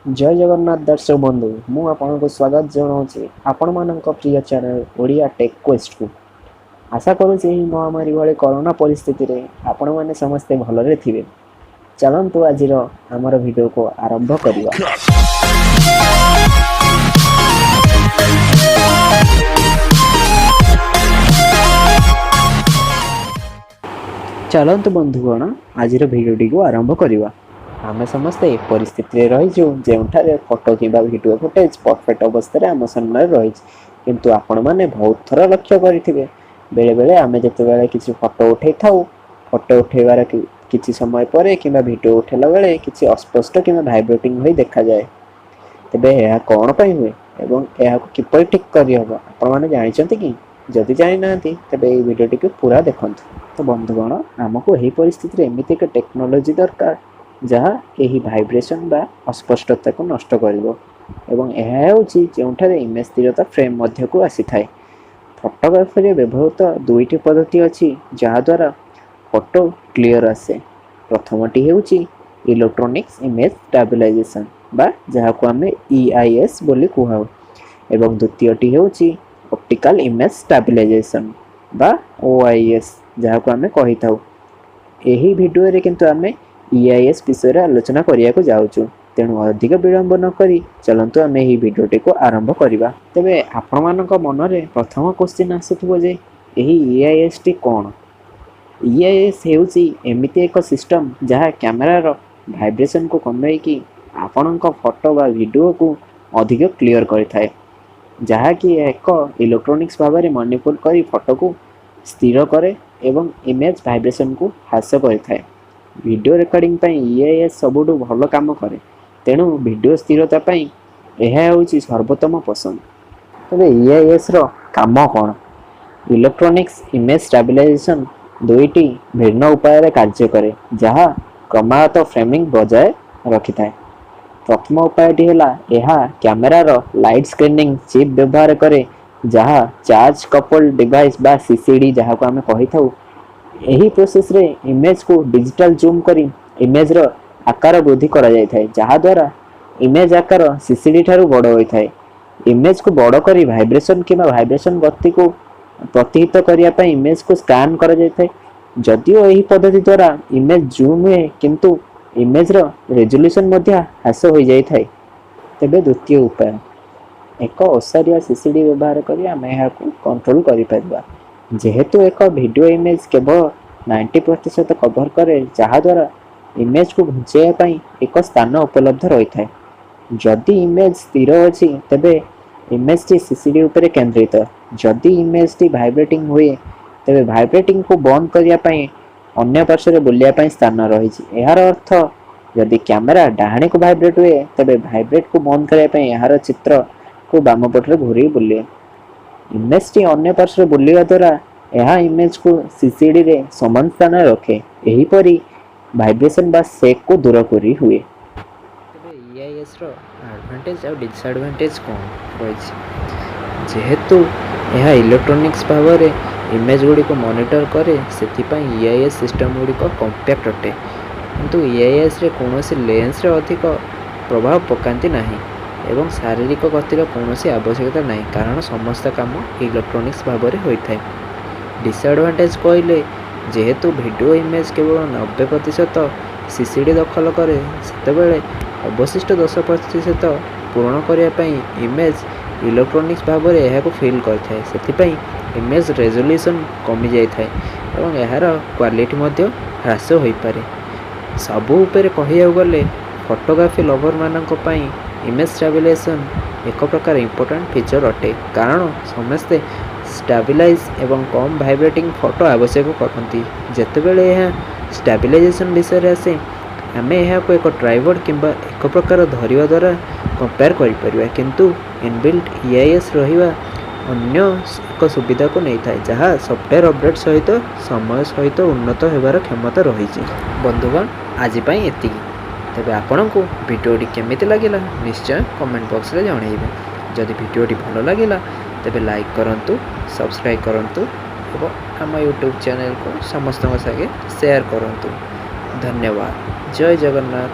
ଜୟ ଜଗନ୍ନାଥ ଦର୍ଶକ ବନ୍ଧୁ, ମୁଁ ଆପଣଙ୍କୁ ସ୍ୱାଗତ ଜଣାଉଛି ଆପଣମାନଙ୍କ ପ୍ରିୟ ଚ୍ୟାନେଲ୍ ଓଡ଼ିଆ ଟେକ୍ କ୍ୱେଷ୍ଟକୁ। ଆଶା କରୁଛି ଏହି ମହାମାରୀ ଭଳି କରୋନା ପରିସ୍ଥିତିରେ ଆପଣମାନେ ସମସ୍ତେ ଭଲରେ ଥିବେ। ଚାଲନ୍ତୁ, ଆଜିର ଆମର ଭିଡ଼ିଓକୁ ଆରମ୍ଭ କରିବା। Cut. ଚାଲନ୍ତୁ ବନ୍ଧୁଗଣ, ଆଜିର ଭିଡ଼ିଓଟିକୁ ଆରମ୍ଭ କରିବା। ଆମେ ସମସ୍ତେ ଏ ପରିସ୍ଥିତିରେ ରହିଛୁ ଯେଉଁଠାରେ ଫଟୋ କିମ୍ବା ଭିଡ଼ିଓ ଫୁଟେଜ୍ ପରଫେକ୍ଟ ଅବସ୍ଥାରେ ଆମ ସାମ୍ନାରେ ରହିଛି। କିନ୍ତୁ ଆପଣମାନେ ବହୁତ ଥର ଲକ୍ଷ୍ୟ କରିଥିବେ, ବେଳେବେଳେ ଆମେ ଯେତେବେଳେ କିଛି ଫଟୋ ଉଠାଇଥାଉ, ଫଟୋ ଉଠାଇବାର କିଛି ସମୟ ପରେ କିମ୍ବା ଭିଡ଼ିଓ ଉଠାଇଲା ବେଳେ କିଛି ଅସ୍ପଷ୍ଟ କିମ୍ବା ଭାଇବ୍ରେଟିଂ ହୋଇ ଦେଖାଯାଏ। ତେବେ ଏହା କ'ଣ ପାଇଁ ହୁଏ ଏବଂ ଏହାକୁ କିପରି ଠିକ୍ କରିହେବ, ଆପଣମାନେ ଜାଣିଛନ୍ତି କି? ଯଦି ଜାଣିନାହାନ୍ତି, ତେବେ ଏହି ଭିଡ଼ିଓଟିକୁ ପୁରା ଦେଖନ୍ତୁ। ତ ବନ୍ଧୁଗଣ, ଆମକୁ ଏହି ପରିସ୍ଥିତିରେ ଏମିତି ଏକ ଟେକ୍ନୋଲୋଜି ଦରକାର ଯାହା ଏହି ଭାଇବ୍ରେସନ୍ ବା ଅସ୍ପଷ୍ଟତାକୁ ନଷ୍ଟ କରିବ ଏବଂ ଏହା ହେଉଛି ଯେଉଁଠାରେ ଇମେଜ୍ ସ୍ଥିରତା ଫ୍ରେମ୍ ମଧ୍ୟକୁ ଆସିଥାଏ। ଫଟୋଗ୍ରାଫିରେ ବ୍ୟବହୃତ ଦୁଇଟି ପଦ୍ଧତି ଅଛି ଯାହାଦ୍ୱାରା ଫଟୋ କ୍ଲିଅର ଆସେ। ପ୍ରଥମଟି ହେଉଛି ଇଲେକ୍ଟ୍ରୋନିକ୍ସ ଇମେଜ୍ ଷ୍ଟାବିଲାଇଜେସନ୍ ବା ଯାହାକୁ ଆମେ ଇଆଇଏସ୍ ବୋଲି କୁହାଉ ଏବଂ ଦ୍ୱିତୀୟଟି ହେଉଛି ଅପ୍ଟିକାଲ ଇମେଜ୍ ଷ୍ଟାବିଲାଇଜେସନ୍ ବା ଓଆଇଏସ୍, ଯାହାକୁ ଆମେ କହିଥାଉ। ଏହି ଭିଡ଼ିଓରେ କିନ୍ତୁ ଆମେ ଇଆଇଏସ୍ ବିଷୟରେ ଆଲୋଚନା କରିବାକୁ ଯାଉଛୁ। ତେଣୁ ଅଧିକ ବିଳମ୍ବ ନକରି ଚାଲନ୍ତୁ, ଆମେ ଏହି ଭିଡ଼ିଓଟିକୁ ଆରମ୍ଭ କରିବା। ତେବେ ଆପଣମାନଙ୍କ ମନରେ ପ୍ରଥମ କୋଶ୍ଚିନ୍ ଆସୁଥିବ ଯେ ଏହି ଇଆଇଏସ୍ଟି କ'ଣ? ଇଆଇଏସ୍ ହେଉଛି ଏମିତି ଏକ ସିଷ୍ଟମ୍ ଯାହା କ୍ୟାମେରାର ଭାଇବ୍ରେସନକୁ କମାଇକି ଆପଣଙ୍କ ଫଟୋ ବା ଭିଡ଼ିଓକୁ ଅଧିକ କ୍ଲିଅର କରିଥାଏ, ଯାହାକି ଏକ ଇଲେକ୍ଟ୍ରୋନିକ୍ସ ଭାବରେ ମନିପୁଲେଟ୍ କରି ଫଟୋକୁ ସ୍ଥିର କରେ ଏବଂ ଇମେଜ୍ ଭାଇବ୍ରେସନକୁ ହ୍ରାସ କରିଥାଏ। ଭିଡ଼ିଓ ରେକର୍ଡ଼ିଂ ପାଇଁ ଇଆଇଏସ୍ ସବୁଠୁ ଭଲ କାମ କରେ। ତେଣୁ ଭିଡ଼ିଓ ସ୍ଥିରତା ପାଇଁ ଏହା ହେଉଛି ସର୍ବୋତ୍ତମ ପସନ୍ଦ। ତେବେ ଇଆଇଏସ୍ର କାମ କ'ଣ? ଇଲେକ୍ଟ୍ରୋନିକ୍ସ ଇମେଜ୍ ଷ୍ଟାବିଲାଇଜେସନ୍ ଦୁଇଟି ଭିନ୍ନ ଉପାୟରେ କାର୍ଯ୍ୟ କରେ, ଯାହା କ୍ରମାଗତ ଫ୍ରେମିଂ ବଜାୟ ରଖିଥାଏ। ପ୍ରଥମ ଉପାୟଟି ହେଲା, ଏହା କ୍ୟାମେରାର ଲାଇଟ୍ ସ୍କ୍ରିନିଂ ଚିପ୍ ବ୍ୟବହାର କରେ, ଯାହା ଚାର୍ଜ କପଲ୍ଡ ଡିଭାଇସ୍ ବା ସିସିଡି ଯାହାକୁ ଆମେ କହିଥାଉ। ଏହି ପ୍ରୋସେସରେ ଇମେଜକୁ ଡିଜିଟାଲ ଜୁମ୍ କରି ଇମେଜର ଆକାର ବୃଦ୍ଧି କରାଯାଇଥାଏ, ଯାହାଦ୍ୱାରା ଇମେଜ ଆକାର ସିସିଡି ଠାରୁ ବଡ଼ ହୋଇଥାଏ। ଇମେଜକୁ ବଡ଼ କରି ଭାଇବ୍ରେସନ କିମ୍ବା ଭାଇବ୍ରେସନ ଗତିକୁ ପ୍ରତିହିତ କରିବା ପାଇଁ ଇମେଜକୁ ସ୍କାନ୍ କରାଯାଇଥାଏ। ଯଦିଓ ଏହି ପଦ୍ଧତି ଦ୍ୱାରା ଇମେଜ ଜୁମ୍ ହୁଏ, କିନ୍ତୁ ଇମେଜର ରେଜଲ୍ୟୁସନ ମଧ୍ୟ ହ୍ରାସ ହୋଇଯାଇଥାଏ। ତେବେ ଦ୍ୱିତୀୟ ଉପାୟ, ଏକ ଓସାରିଆ ସିସିଡି ବ୍ୟବହାର କରି ଆମେ ଏହାକୁ କଣ୍ଟ୍ରୋଲ କରିପାରିବା। ଯେହେତୁ ଏକ ଭିଡ଼ିଓ ଇମେଜ କେବଳ 90% କଭର କରେ, ଯାହାଦ୍ୱାରା ଇମେଜକୁ ଘୁଞ୍ଚେଇବା ପାଇଁ ଏକ ସ୍ଥାନ ଉପଲବ୍ଧ ରହିଥାଏ। ଯଦି ଇମେଜ ସ୍ଥିର ଅଛି, ତେବେ ଇମେଜଟି ସିସିଡି ଉପରେ କେନ୍ଦ୍ରିତ। ଯଦି ଇମେଜଟି ଭାଇବ୍ରେଟିଂ ହୁଏ, ତେବେ ଭାଇବ୍ରେଟିଂକୁ ବନ୍ଦ କରିବା ପାଇଁ ଅନ୍ୟ ପାର୍ଶ୍ୱରେ ବୁଲିବା ପାଇଁ ସ୍ଥାନ ରହିଛି। ଏହାର ଅର୍ଥ, ଯଦି କ୍ୟାମେରା ଡାହାଣୀକୁ ଭାଇବ୍ରେଟ୍ ହୁଏ, ତେବେ ଭାଇବ୍ରେଟକୁ ବନ୍ଦ କରିବା ପାଇଁ ଏହାର ଚିତ୍ରକୁ ବାମ ପଟରେ ଘୁରି ବୁଲେ। ଇମେଜଟି ଅନ୍ୟ ପାର୍ଶ୍ୱରେ ବୁଲିବା ଦ୍ୱାରା ଏହା ଇମେଜକୁ ସିସିଡିରେ ସମାନ ସ୍ଥାନରେ ରଖେ। ଏହିପରି ଭାଇବ୍ରେସନ୍ ବା ସେକ୍କୁ ଦୂର କରି ହୁଏ। ତେବେ ଇଆଇଏସ୍ର ଆଡ଼ଭାଣ୍ଟେଜ୍ ଆଉ ଡିସଆଡ଼ଭାଣ୍ଟେଜ୍ କ'ଣ ରହିଛି? ଯେହେତୁ ଏହା ଇଲେକ୍ଟ୍ରୋନିକ୍ସ ଭାବରେ ଇମେଜ୍ ଗୁଡ଼ିକୁ ମନିଟର କରେ, ସେଥିପାଇଁ ଇଆଇଏସ୍ ସିଷ୍ଟମ୍ ଗୁଡ଼ିକ କମ୍ପ୍ୟାକ୍ଟ ଅଟେ। କିନ୍ତୁ ଇଆଇଏସ୍ରେ କୌଣସି ଲେନ୍ସରେ ଅଧିକ ପ୍ରଭାବ ପକାନ୍ତି ନାହିଁ ଏବଂ ଶାରୀରିକ ଗତିର କୌଣସି ଆବଶ୍ୟକତା ନାହିଁ, କାରଣ ସମସ୍ତ କାମ ଇଲେକ୍ଟ୍ରୋନିକ୍ସ ଭାବରେ ହୋଇଥାଏ। ଡିସଆଡ଼ଭାଣ୍ଟେଜ୍ କହିଲେ, ଯେହେତୁ ଭିଡ଼ିଓ ଇମେଜ୍ କେବଳ 90% ସିସିଡି ଦଖଲ କରେ, ସେତେବେଳେ ଅବଶିଷ୍ଟ 10% ପୂରଣ କରିବା ପାଇଁ ଇମେଜ୍ ଇଲେକ୍ଟ୍ରୋନିକ୍ସ ଭାବରେ ଏହାକୁ ଫିଲ୍ କରିଥାଏ। ସେଥିପାଇଁ ଇମେଜ୍ ରେଜଲ୍ୟୁସନ୍ କମିଯାଇଥାଏ ଏବଂ ଏହାର କ୍ୱାଲିଟି ମଧ୍ୟ ହ୍ରାସ ହୋଇପାରେ। ସବୁ ଉପରେ କହିବାକୁ ଗଲେ, ଫଟୋଗ୍ରାଫି ଲଭରମାନଙ୍କ ପାଇଁ ଇମେଜ୍ ଷ୍ଟାବିଲାଇଜେସନ୍ ଏକ ପ୍ରକାର ଇମ୍ପୋର୍ଟାଣ୍ଟ ଫିଚର୍ ଅଟେ, କାରଣ ସମସ୍ତେ ଷ୍ଟାବିଲାଇଜ୍ ଏବଂ କମ୍ ଭାଇବ୍ରେଟିଂ ଫଟୋ ଆବଶ୍ୟକ କରନ୍ତି। ଯେତେବେଳେ ଏହା ଷ୍ଟାବିଲାଇଜେସନ୍ ବିଷୟରେ ଆସେ, ଆମେ ଏହାକୁ ଏକ ଟ୍ରାଇପଡ଼ କିମ୍ବା ଏକ ପ୍ରକାର ଧରିବା ଦ୍ୱାରା କମ୍ପେୟାର କରିପାରିବା। କିନ୍ତୁ ଇନବିଲ୍ଟ ଇଆଇଏସ୍ ରହିବା ଅନ୍ୟ ଏକ ସୁବିଧାକୁ ନେଇଥାଏ, ଯାହା ସଫ୍ଟୱେର୍ ଅପଡ଼େଟ୍ ସହିତ ସମୟ ସହିତ ଉନ୍ନତ ହେବାର କ୍ଷମତା ରହିଛି। ବନ୍ଧୁଗଣ, ଆଜି ପାଇଁ ଏତିକି। ତେବେ ଆପଣଙ୍କୁ ଭିଡ଼ିଓଟି କେମିତି ଲାଗିଲା, ନିଶ୍ଚୟ କମେଣ୍ଟ ବକ୍ସରେ ଜଣାଇବେ। ଯଦି ଭିଡ଼ିଓଟି ଭଲ ଲାଗିଲା, ତେବେ ଲାଇକ୍ କରନ୍ତୁ, ସବସ୍କ୍ରାଇବ୍ କରନ୍ତୁ ଏବଂ ଆମ ୟୁଟ୍ୟୁବ୍ ଚ୍ୟାନେଲକୁ ସମସ୍ତଙ୍କ ସାଙ୍ଗେ ସେୟାର କରନ୍ତୁ। ଧନ୍ୟବାଦ। ଜୟ ଜଗନ୍ନାଥ।